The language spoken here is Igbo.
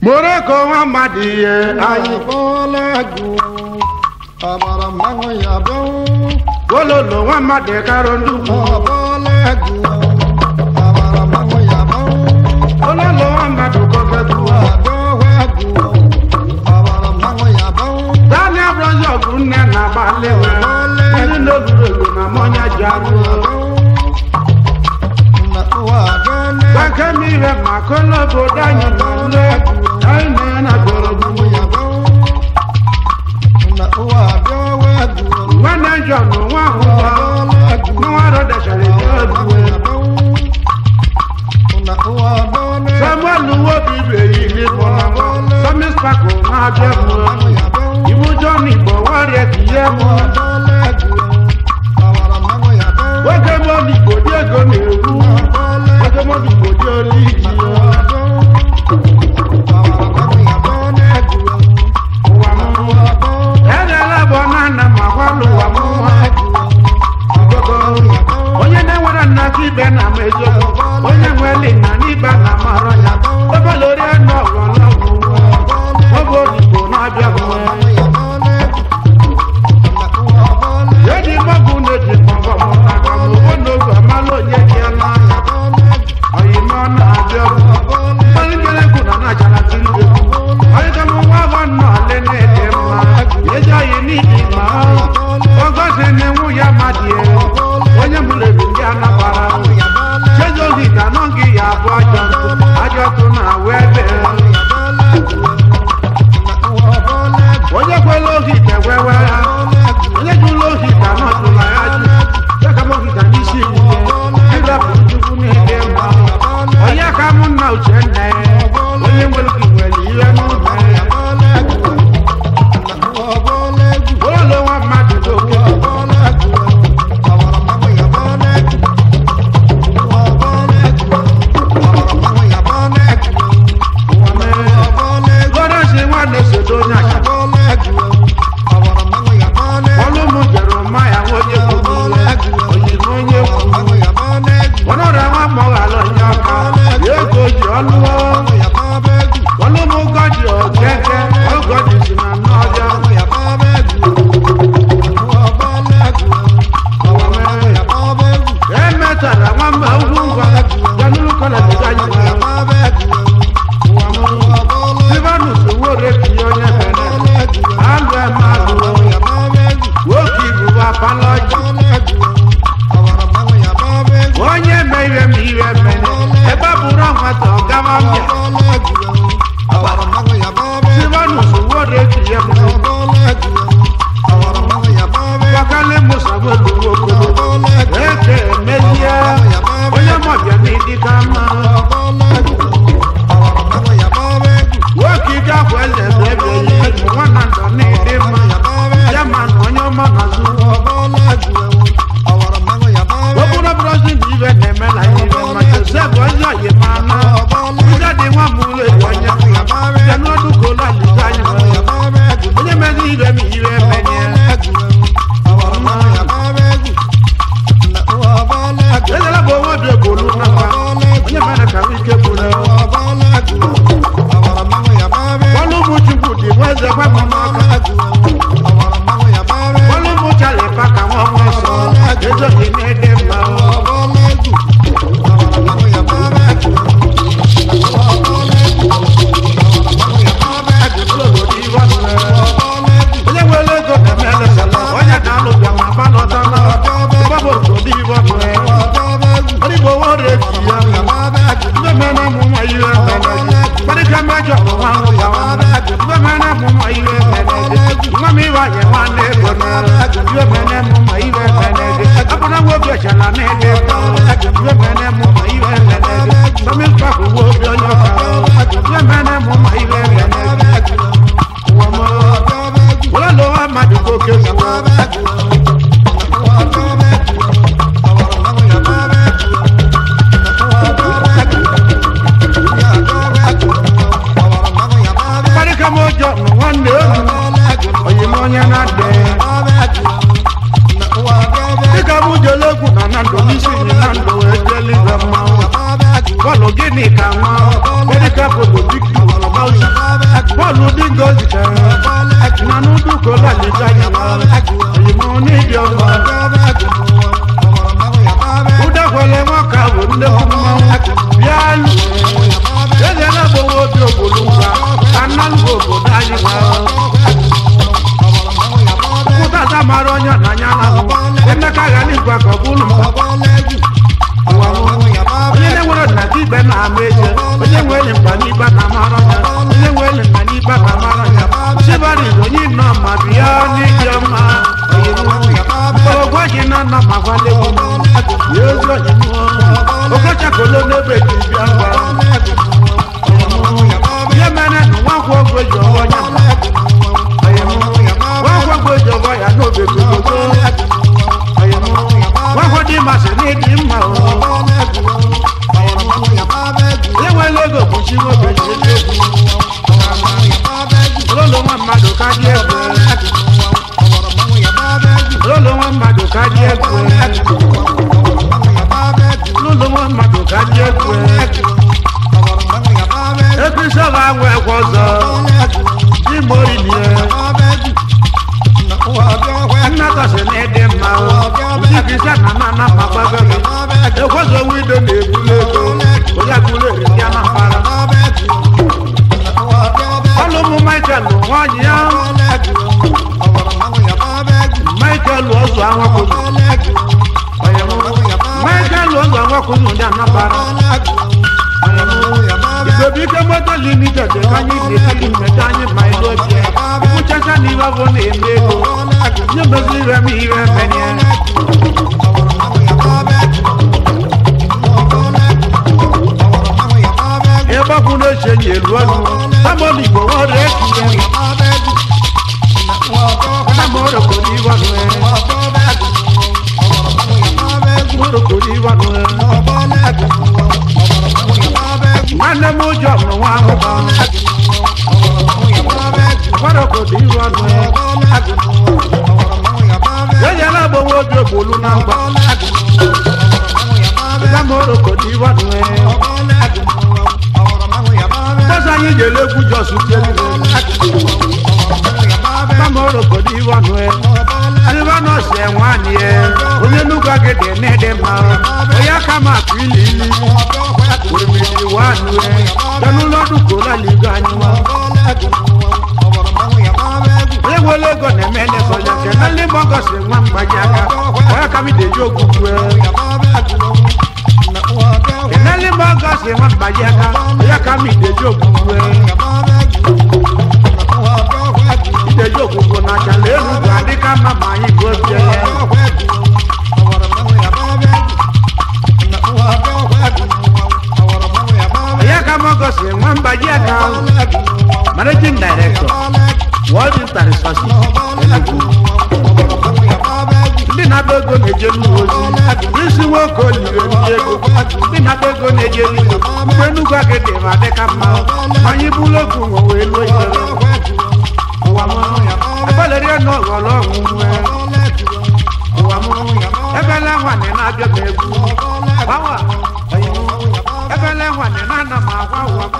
Morocco mmadụ ihe anyị ololo nwa mmadụ karo nnukwu ololo nwa mmadụ kọfetụ Daniel Brazil bụ nne na-agbalị ndị n'olulu na mọnya ji arụ Gbakemire maka obodo anyị n'ole anyị na gbọrọgbụ nwanne John nwa ahụhụ nwa rodechara ebe Samuel Nwobi beghị n'ịbụ Sami Spako na-abịa mụ Ibu John Igbo nwarịa tinye mụ nwoke mụ Igbo dị ego na-egwu nwoke mụ Igbo dị olu iji ụwa mụ enyela bụ nana ma gbalụ ụwa mụ onye na-enwere nnata ibe na ama eziokwu onye nwere nna n'ibe na amara ya obolori n'ọgwụ oge odibo na-abịa bụ eji mọgụ na-eji kpọngọm maka mgbe n'oge ọmala onye dị ya n'anya oyime ọ na-abịa mkpali egwu na na-achara tiri onye ka m nwa afọ nnọọ le na-ede mma ezi oyi n'ihi ma ọgọzi na-enwu ya mmadụ onye mụrụ ebu ndị anabara chezogi ka nọ gị ya abụ ajọ ntụ ajọ tụ na awụ ebe onye kwela oge ite wewe ya onye jụla oge ite anọ tụla ya jụ chekamogi ka n'isi iwute ịrapụ chukwu n'ike mma onye ka mụ nna Uchenna onye nwere gị nwere ihe n'ụlọ ụlọ nwa mmadụ n'oke gọdọsi nwanne sodo onye acha ọlụmụ Jeremaya onye kwuru oyiri onye kwuru ọnọrọ nwa mọghala onye ọka ego ji ọlụọ ọlụmụ gọji okeke ọgọji si na n'ọbịa emetara nwamba ugwu ngwa januru kọleji anyị Silvanus Nwore tinye onye bere alụ eme alụ nwoke ibu apalọji onye mere m ihe mere ebe ọ bụrụ nwata ọgama mbịa Silvanus Nwore tinye m Gbakale Musa welu okolo eke emezie onye mọbịa n'ịdị ka mma nwoke ike akwa eze bụ ebe eyi nwa na ndọ n'ịdị mma ya ma na onye ọma na-azụ okporo bụrọzi na ibe na-eme na ibe ma Josef onye oyi ma na ụzọ dị nwa m ụlọ eji onye bịa n'ọdụ ka ụlọ alịza anyị onye mezi ibe m ibe emenye ezela bụ onwe obi egolu nakwa onye mere ka ike gwụrụ ọlụ ụmụ Chukwu dị nwa eze gwa m n'aka ọlụ ụmụ Chalipa ka nwa ọnwa ọsọ ezoghị n'ede mma onye nwere ego na-eme elesala onye na-alụ bịa ma ba lọta na gbabụ obodo ibe ọkụ ọdịgbo nwa eji ya ndị mere mụ nwa ihe kparịta mmejọ nwa ndị mere mụ nwa ihe nwa m iwe anyị nwanne ego na ihe mere mụ nwa ihe mere abụna nwa obi ọchala na-ede ihe mere mụ nwa ihe mere sọmi mkpapụ nwa obi onye ọka ihe mere mụ nwa ihe mere ụwa m wọ́n lọ wá mmadụ kókè fún wa. Kparịka m ụjọ nwanne obi oyim onye na-adị dịka m jele egwu na na ndụ n'isi na ndụ wee jele igwe mmanwụ bọọlụ gịnị ka nwa America football big two ọlọmọsí. Na n'uduko lalita ya oyimu n'ịdị ọma. Udekwele nwoke ahụ nnekwu mmanwụ bịa lu. Eze na-agbawa obi ogbolu ngwa ka nna ngwa obodo anyị nwa. Ụtata mara onye na anya na Emeka ghara igwe ka ọ bụrụ mba. Onye na-enwere ọdịnala ibe na-ama eje, onye nwere mkpa n'ikpe na-amara ya, onye nwere mkpa n'ikpe na-amara ya. Chibari onye nọ ma bịa n'ịdị ọma. Mgbọrọgwụ ji na nna ma gbalị ya ezi onye mụọ. Okochakolo n'ebe ji bịa ngwa. Ihe mere na nwakwọ ogwe ji ọwọ ya. Nwakwọ ogwe ji ọwọ ya n'obe gogogo. Nwakwọ dị masị n'ịdị mma o. Enwela ego kpuchi nwoke ji ego. Ololo nwa mmadụ ka dị egwu. Ololo nwa mmadụ ka dị egwu. Ololo nwa mmadụ ka dị egwu. Ekwesịrị anwụ ekwe ọzọ. Imori nie. Nnatọsị na ịdị mma o. Ndị Kristian na na na gbago gị. Ekwezo wido na-ebulu ego. Onye agbụrụ eri ndị Anambra. Ọlụ ụmụ Michael nwanyị ya. Michael ọzọ anwakwụnụ. Michael ọzọ anwakwụnụ ndị Anambra. Igwebike Motor Limited ka anyị na-etili mmeta anyị ma elu oche. Ikwuchacha na iwe bụ na-eme ego. Nye mezi ire m ire menye. Ebe ọ bụ na ochie ji elu ọnụ. Amọ̀lì Igbo wọ́n rẹ̀ kìí. Amọ̀rọ̀kọ̀ ní ìwọ̀nù ẹ̀. Amọ̀rọ̀kọ̀ ní ìwọ̀nù ẹ̀. Nwanne m ụjọ nụ nwa ahụ. Amọ̀rọ̀kọ̀ ní ìwọ̀nù ẹ̀. Ejela agbawa obi ogbolu na mgba. Amọ̀rọ̀kọ̀ ní ìwọ̀nù ẹ̀. Bọ́sà anyị jere egwu Jọsụ tielile. Amọ̀rọ̀kọ̀ ní ìwọ̀nù ẹ̀. Silvanus enwani ẹ̀. Onye nnukwu agidi n'ịdị mma. Onye aka m akụ ili ili. Orimiri wanu ẹ̀. Bịanụ kola ligo anyị nwa. Onye nwere ego na-eme elefọnya nke na ndị mọgọsi nwa mgbaji aka. Onye aka m ideji okwukwe. Ndị mọgọsi nwa mgbaji aka. Onye aka m ideji okwukwe. Ideji okwukwe na achala elu ga-adị ka mma ma anyị gozie ya. Onye aka mọgọsi nwa mgbaji aka. Managing Director, World Inter Resources, Enugu. Ndị na-agba ego na-eje nnukwu ozi. Isi nwoke oliri ndị ego. Ndị na-agba ego na-eje nnukwu. Mgbe Enugu agịdị ma dị ka mma. Anyị bụrụ okwu nwe wee lụọ ifere. Ụwa m. Ebelere na ọghọrọ ọnwụ nwe. Ụwa m. Ebele nwanne na-abịa m egwu. Gbawa. Ebele nwanne na-ana m agwa ụwa m.